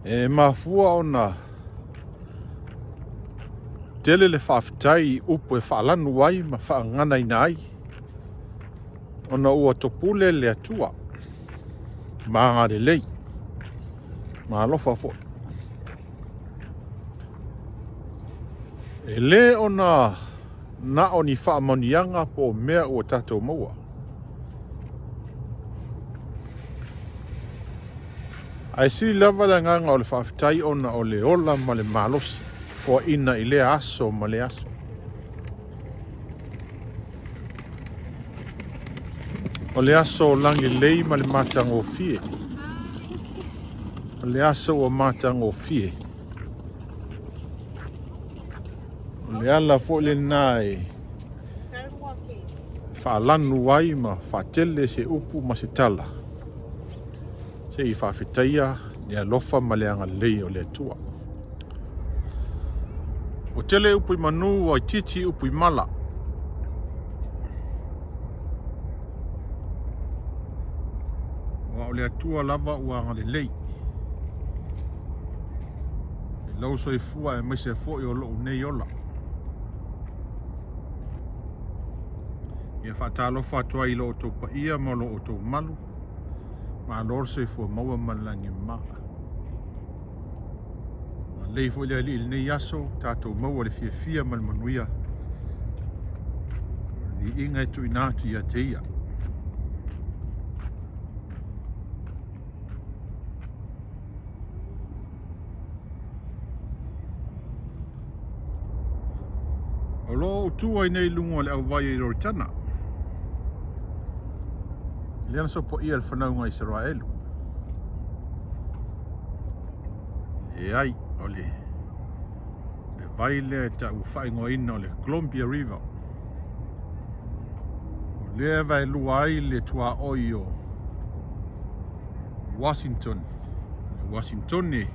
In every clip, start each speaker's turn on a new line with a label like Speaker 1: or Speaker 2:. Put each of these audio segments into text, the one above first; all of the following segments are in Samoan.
Speaker 1: E mafua ona tele le faafetai i upu e faalanu ai ma faaganaina ai ona ua topule le Atua ma agalelei ma alofa foi. E le ona na o ni faamanuiaga po o mea ua tatou maua. Ae sili lava le agaga o le faafetai ona o le ola ma le malosi foaina i lea aso ma lea aso. O le aso o lagilelei ma le matagofie. O le aso ua matagofie. O le ala foi lena e faalanu ai ma faatele se upu ma se tala se i faafetaia le alofa ma le agalelei o le Atua. Ua tele upu i manu, ua itiiti upu i mala. Aua o le Atua lava ua agalelei i lou soifua aemaise foi o lou nei ola. Ia faatalofa atu ai i lo outou paia ma lo outou mamalu. Malo le soifua maua ma le lagi e mama. Lelei foi le Alii i lenei aso, tatou maua le fiafia ma le manuia. Viiga e tuuina atu ia te ia. O lo o ou tu ai nei i luga o le auvai o Ioritana. Lea na sopoia le fanauga a Isaraelu. Leai, o le, le vai lea e tau faaigoaina o le Columbia River. O lea e vaelua ai le tuaoi o Washington. Washingtone,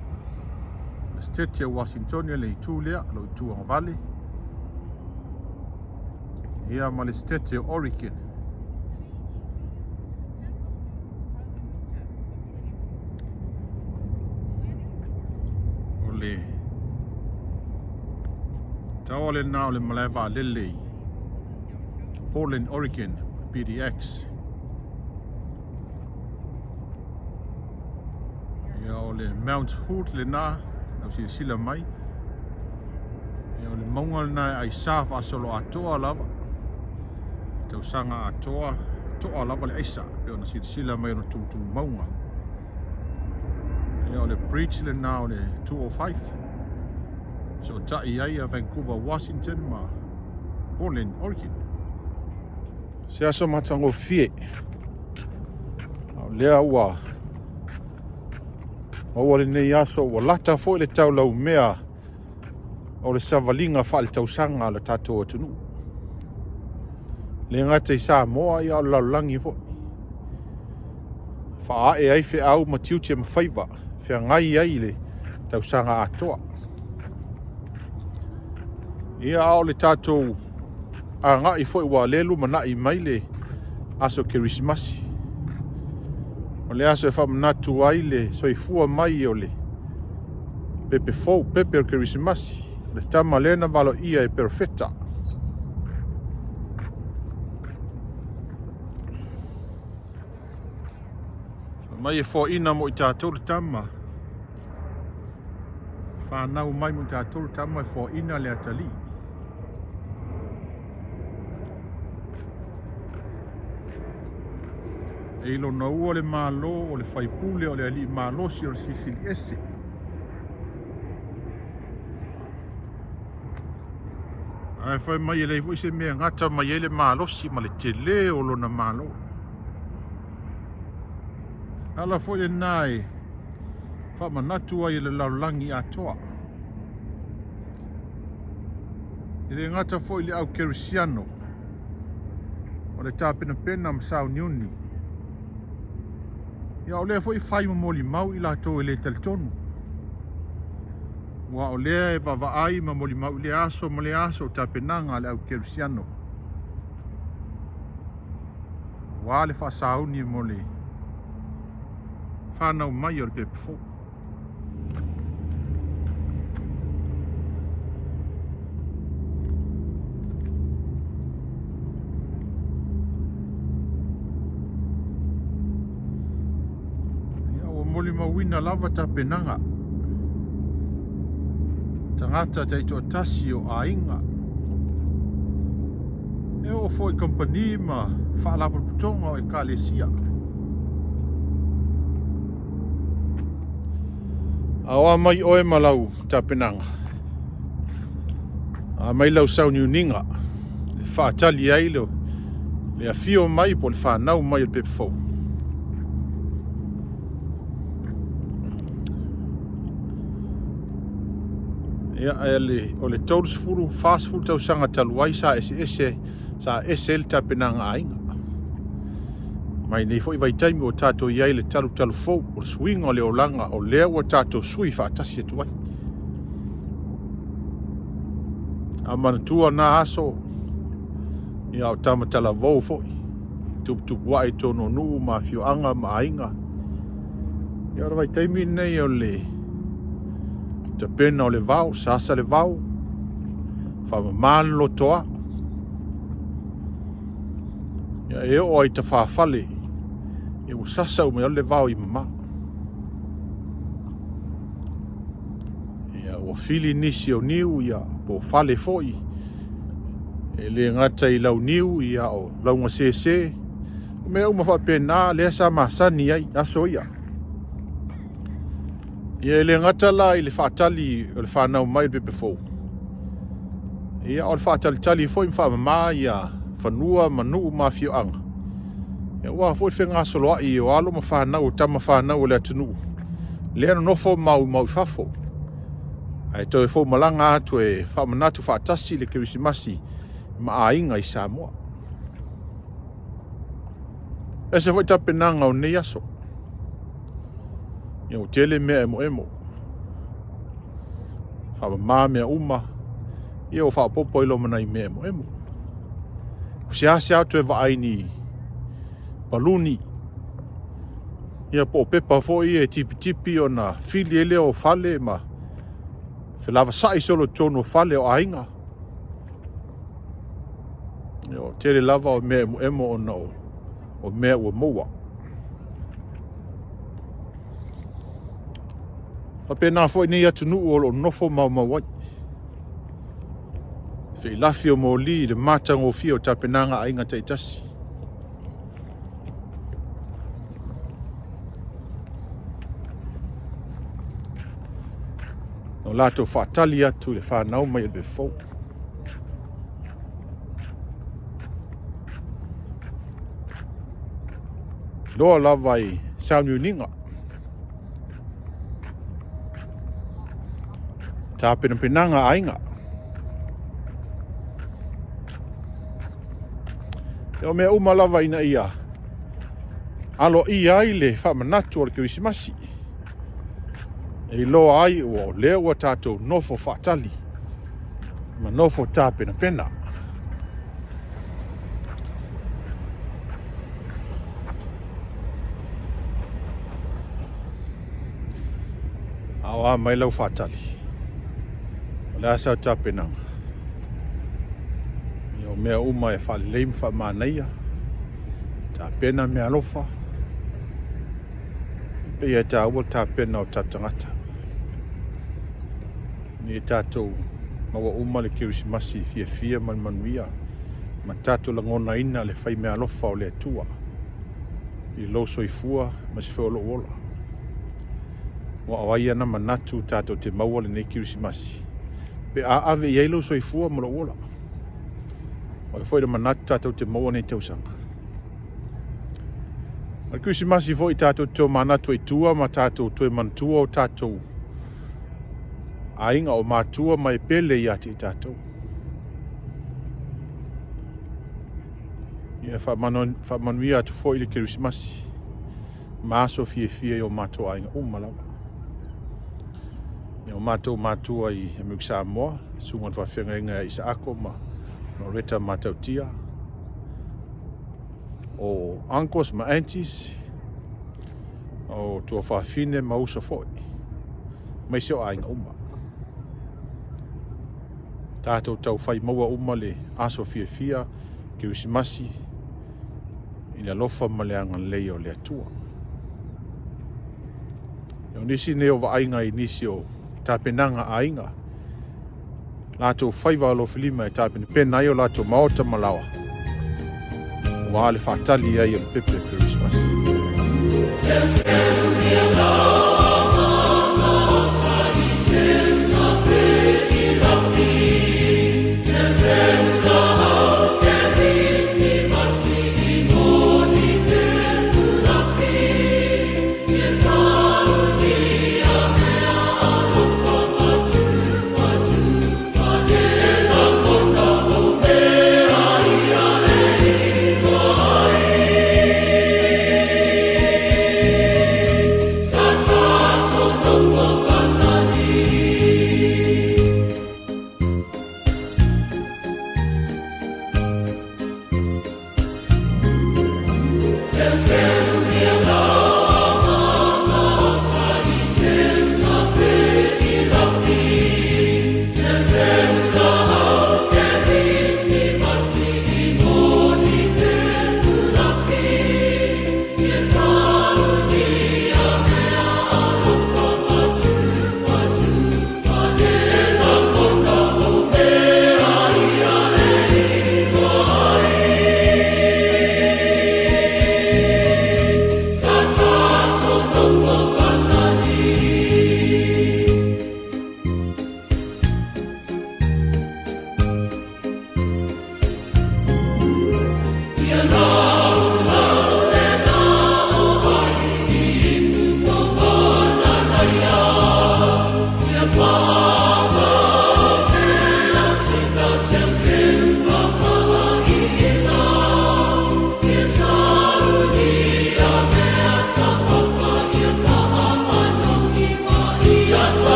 Speaker 1: le state o Washingtone le itu lea, lo itu agavale. Ia ma le state o Oregon. O le taoa lena o le malae vaalele i Portland, Oregon, PDX. Ia o le Mount Hood lena, lau silasila mai. Ia o le mauga lena e aisa faasoloatoa lava. Tausaga atoa, toa lava le aisa, pei ona silasila mai ona tumutumu mauga. Ia o le bridge lena o le 205. Fesootai ai a Vancouver, Washington ma Portland, Oregon. Se aso matagofie. A o lea ua maua lenei aso ua lata foi le taulaumea o le savaliga faaletausaga a le tatou atunuu. Le gata i Samoa, ia o le lalolagi foi. Faaae ai feau ma tiute ma faiva, feagai ai le tausaga atoa. Ia a o le tatou agai foi ua le lumanai mai le aso Kerisimasi. O le aso e faamanatu ai le soifua mai o le pepe fou, pepe o le Kerisimasi, le tama lea na valoia e perofeta. Fai mai e foaina mo i tatou le tama. Whanau mai mo i tatou le tama e foaina le atalii. E i lona ua le Malo o le faipule o le alii malosi o le Silisili Ese. Ae fai mai e leai foi se mea e gata mai ai le malosi ma le tele o lona Malo. Ala foi lena e faamanatu ai e le lalolagi atoa. E le gata foi i le au kerisiano o le tapenapena ma sauniuni. Ia o lea foi e fai ma molimau i latou e le talitonu. Aua o lea e vaavaai ma molimau i lea aso ma lea aso o tapenaga a le au kerisiano. Aua le faasauni mo le fanau mai o le pepa fou. molimauina lava tapenaga, tagata taitoatasi o aiga, e oo foi i kamupani ma faalapotopotoga o ekalesia. A o a mai oe ma lau tapenaga? A mai lau sauniuniga e faatali ai le le afio mai po o le fanau mai o le pepa fou. Ia, o le 30, 40 tausaga talu ai sa eseese, sa ese ai le tapenaga a aiga. Mai nei foi vaitaimi ua tatou i ai i le talutalu fou, o le suiga o le olaga o lea ua tatou sui faatasi atu ai. A manatua na aso, ia o tama talavou foi, tuputupuae i totonu o nuu ma afioaga ma aiga. Ia o le vaitaimi lenei o le tapena o le vao, sasa le vao, faamama le lotoa. Ia e oo ai tafafale, ia ua sasa uma i le vao i mama. Ia ua fili nisi o niu, ia po o fale foi, e le gata i launiu, ia o laugasese, o mea uma faapena lea sa masani ai aso ia. Ia e le gata la i le faatali o le fanau mai o le pepe fou, ia o le faatalitali foi ma faamama ia fanua ma nuu ma afioaga, ia aua foi le fegasoloai o alo ma fanau, o tama fanau a le atunuu, lea nonofo ma maumau i fafo, ae toe fou malaga atu e faamanatu faatasi le Kerisimasi ma aiga i Samoa. E ese foi tapenaga o nei aso. Ia ua tele mea emoemo. Faamama mea uma. Ia ua faaopoopo ai loa ma nai mea emoemo. Ua seasea atu e vaai ni paluni. Ia po o pepa foi e tipitipi ona fili ai lea o fale ma felavasai solo i totonu o fale o aiga. Ia, o tele lava o mea emoemo ona o mea ua maua. Faapena foi nei atunuu o lo o nofo maumau ai. Feilafi o moli i le matagofie o tapenaga a aiga taitasi. O latou faatali atu i le fanau mai o le fou. Loa lava i sauniuniga. Tapenapenaga a aiga. O mea uma lava ina ia aloaia ai le faamanatu o le Kerisimasi. E iloa ai ua o lea ua tatou nofo faatali ma nofo tapenapena. A o a mai lau faatali? O le a sau tapenaga? Ia o mea uma e faalelei ma faamanaia, tapena mea alofa, pei e taua le tapena o tatou tagata. Ina ia tatou maua uma le Kerisimasi fiafia ma le manuia ma tatou lagonaina le fai meaalofa o le Atua i lou soifua ma se foi o lou ola. Ua o ai ana manatu tatou te maua lenei Kerisimasi pe a ave i ai lou soifua ma lou ola. O ai foi le manatu tatou te maua nei tausaga. O le Kerisimasi foi tatou te tomanatu ai tua ma tatou toe manatua o tatou aiga o matua ma e pele ia te i tatou. Ia faamanuia atu foi le Kerisimasi ma aso fiafia i o matou aiga uma lava. Ia o matou matua i Amerika Samoa, susuga i le faafeagaiga ia Isaako ma Loretta Matautia, o uncles ma aunties, o tuafafine ma uso foi, aemaise o aiga uma. Tatou taufai maua uma le aso fiafia, Kerisimasi, i le alofa ma le agalelei o le Atua. O nisi nei o vaaiga i nisi o tapenaga a aiga, latou faiva alofilima e tapenapena ai o latou maota ma laoa, aua le faatali ai o le pepe o Kerisimasi.